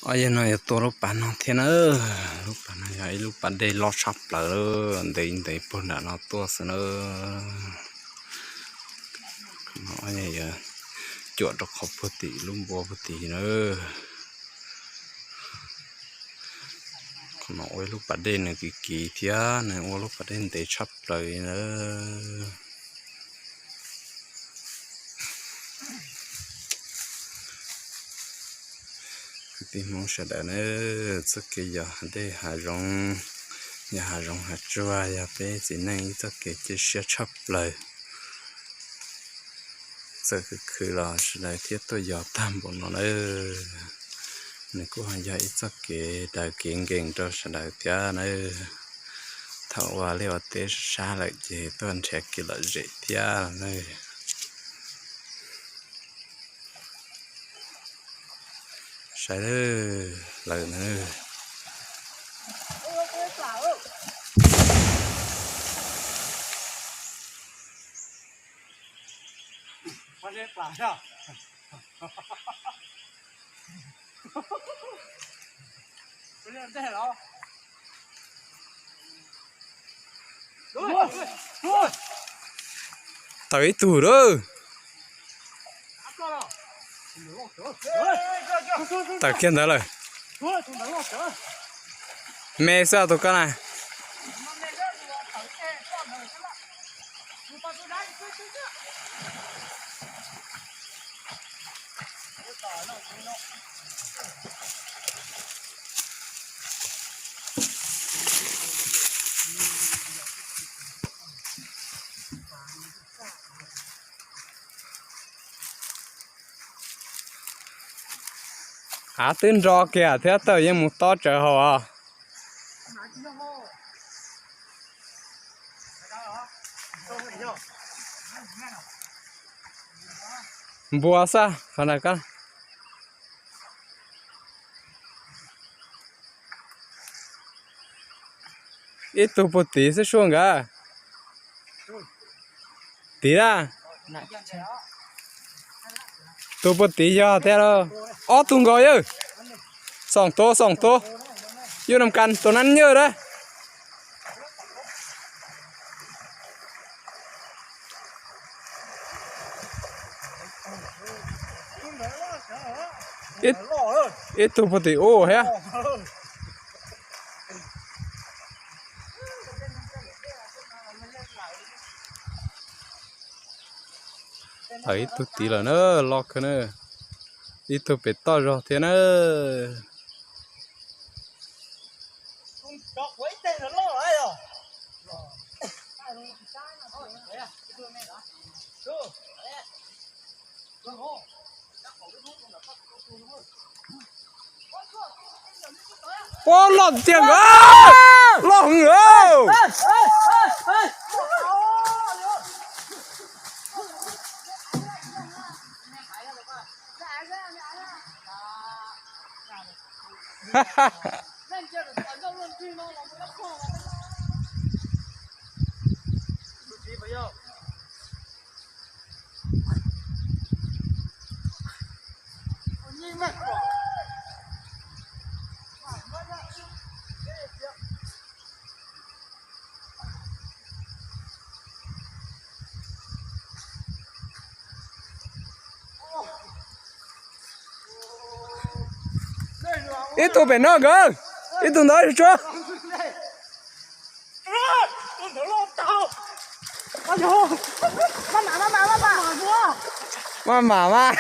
Ob yawg no yuav tua lub pas no thiab na. Lub pas no yog ib lub pas dej loj tshaj plaws, ntev ntev puag nram no tuaj xwb na. Qhov no ob yawg yuav cuam rau qhov puag tim lub npua puag tim na. Qhov no ua ib lub pas dej nws kiv kiv thiab nws ua lub pas dej ntev tshaj plaws li na. Kwv tij Hmoob sawv daws na, txoj kev yos dej hav zoov, yog hav zoov hav tsuag yog peb txiv neej ib txoj kev cia siab tshaj plaws. Txawm khwv khwv los sawv daws thiaj tuaj yos tag npaum no na. Nws kuj ho yog ib txoj kev daws kev nkees rau sawv daws thiab na. Thaum ua liaj ua teb sab sab lawm ces tuaj nrhiav kev lom zem thiab na. Saib lawm na. Tawm ib tug lawm. Tawm kiag ntawd lawm. Me xwb tus koj na. Av twb nro kiag thiab tawm yeej mus tob tsawv hauv os. Npua xwb qhov na koj. Ib tug puag tid xwb suab nkawd. Tid na. Tus puag tid yog tiag lauj. Ob tug nkaus yawg. Xoom tus xoom tus. Yus nam kas tus nab nyaj na. Ib tug puag tim ub thiab. Tawm ib tug tid lawm na, loj kawg na. Ib tug pem toj zog thiab na. Ua loj tiag nkawd, loj heev. Ib tug pem no nkawd, ib tug ntawd tsuag. Maj mam mas.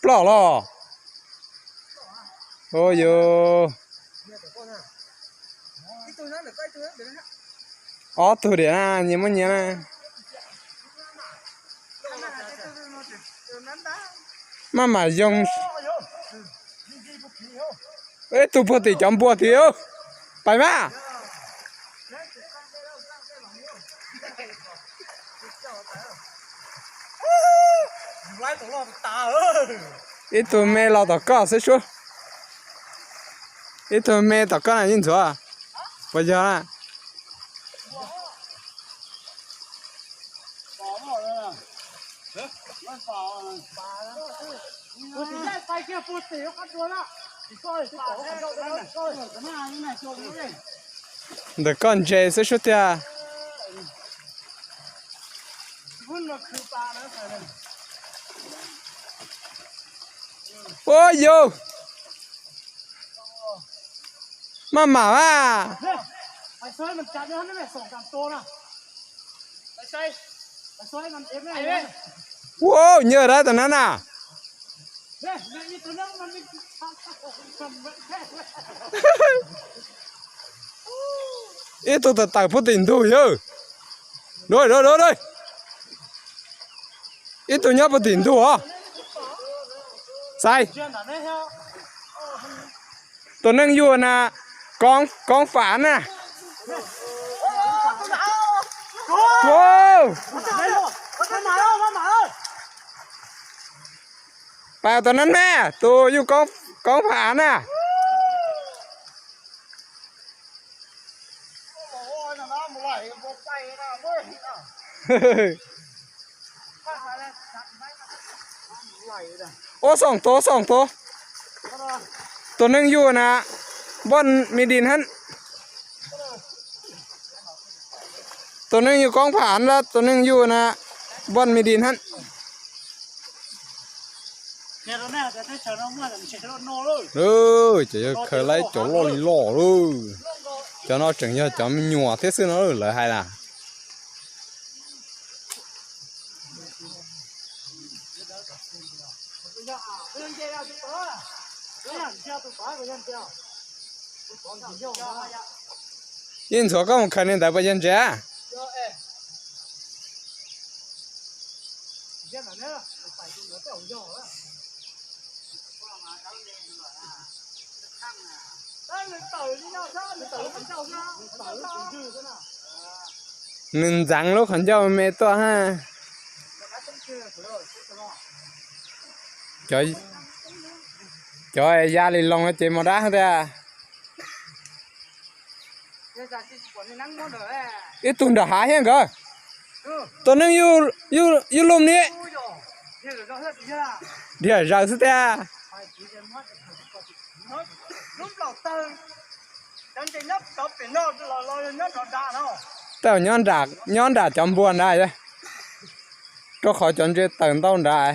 Ploj los. Ua yus. Ob tug diam na, nyias muaj nyias na. Maj mam yoo. Ib tug puag tim cov npua tid. Pais mas. Ib tug me los tom koj xwb sub. Ib tug me tom koj na Yeej Ntxhuav. Puas yog na? Ntawm koj ntses xwb sub tiag. Ua yau, maj mam mas. Ua, nyiam dab tom nab na. Ib tug tawm tawm puag tim ntug yawg. Ib tug nyob puag tim ntug os. Xaiv. Tus neeg yuag na, koob fam na. Pab tus neeg ne, tus yuag koob fam na. Ua xoom tus, xoom tus. Tus neeg yuag na, npoj mi dis hab. Tus neeg yuag koob fam na, tus neeg yuag na, npoj mi dis hab. Cov yawg khaws lawv cov loj li loj lawm. Cov no tseem yog cov me nyuam thiab xwb no lawv hais na. Yeej Ntxhuav, koj mus khaws li ntawd puas yog ntses? Nws ntxeev lub qhov ncauj me tuaj hab. Cov ya li loo no ces mos dab tiag. Ib tug nram hav thiab nkawd. Tus neeg yug lug ni. Dhia zaws xwb tiag. Tej nyob nram cov npua nrad, rau qhov cov ntses tawm ntau nrad.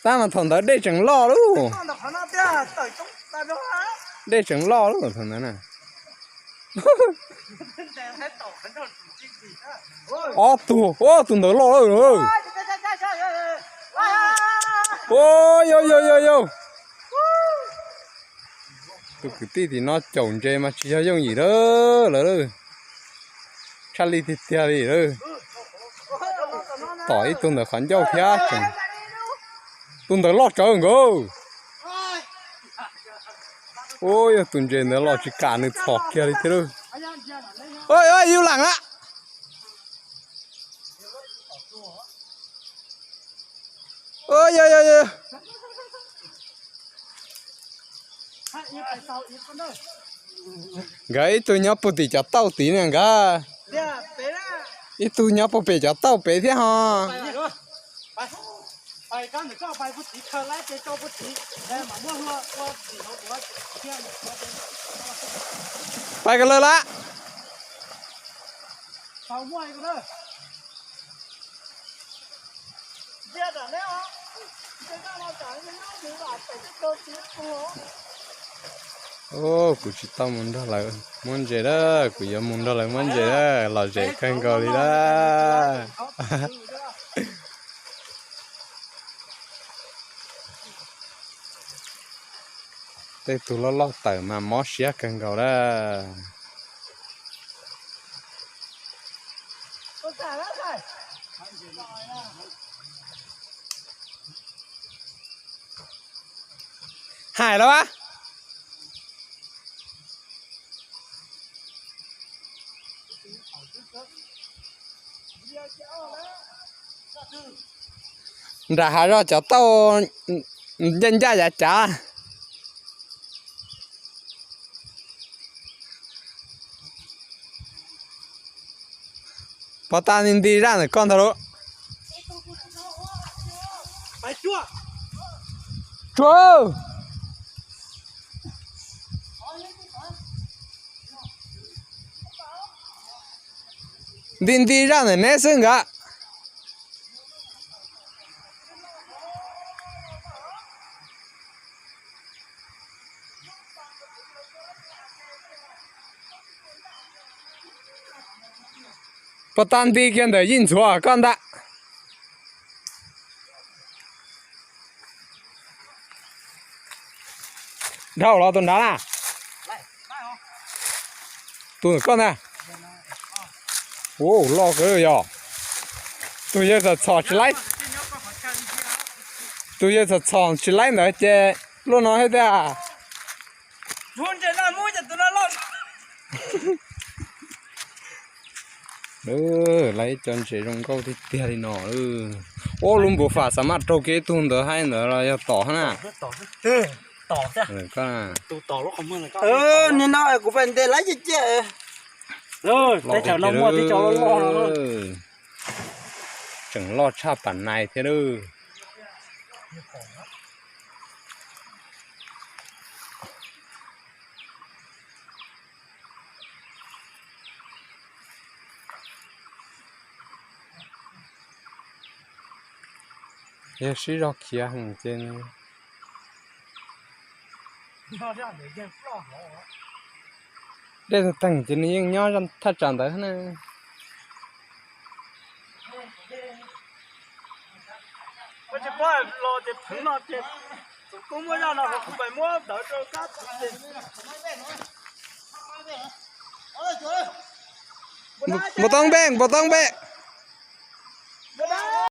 Tab mas thaum ntawd dej tseem loj lub. Dej tseem loj lub thaum ntawd na. Ob tug, tus ntawd loj lawm. Yau yau yau yau. Tus kwv tij tim no caum ntses mas tsis yog yooj yim lawm lawm. Tshaj li tiag tiag li lawm. Tom ib tug ntawd qhov ncauj thiab tseem. Tus ntawd loj tsawv nkawd. Ua yog tus ntses ntawd los tsis kam nws txhom kiag li thiab lawm. Yus lam na. Nkawd ib tug nyob puag tim cov tauj tid na nkawd. Ib tug nyob puag pem cov tauj pem thiab ho. Pais ko lawm lawm. Kuv tsis tau mus nrog lawv muab ntses lawm, kuv yuav mus nrog lawv muab ntses lawm, lom zem kawg nkaus li lawm. Tej tug loj loj tawm mas mob siab kawg nkaus lawm. Hais los as. Nram hav zog cov tauj ncaj ncaj yav cav. Pov tas nti nti zaj ntawm koj ntag lauj. Tsuag. Nti nti zaj ntawm neb xwb nkawd. Pov tas nti kiag ntawm yij ntxhuav koj ntag. Dhau los tus nrad na. Tus ntawm koj ntag. Ua loj kawg yog. Tus yawg txhom txhom tsis laib. Tus yawg txhom txhom tsis laib ntawd ces luaj no thiab tiag. Laib cov ntses zoo nkauj tiag tiag li no. Ua lub npus fam xav maj raug kiag ib tug ntawd haib ntawd los yog tom na. Nim no kuv pais ntes laib ciaj ciaj. Teb chaws no muaj tib co loj loj no. Tseem loj tshaj pam nais thiab lauj. Yog sib zog khiav heev ces dej tag teeg ces nws yeej nyob thaj tsam ntawd na. Npau taub npe, npau taub npe.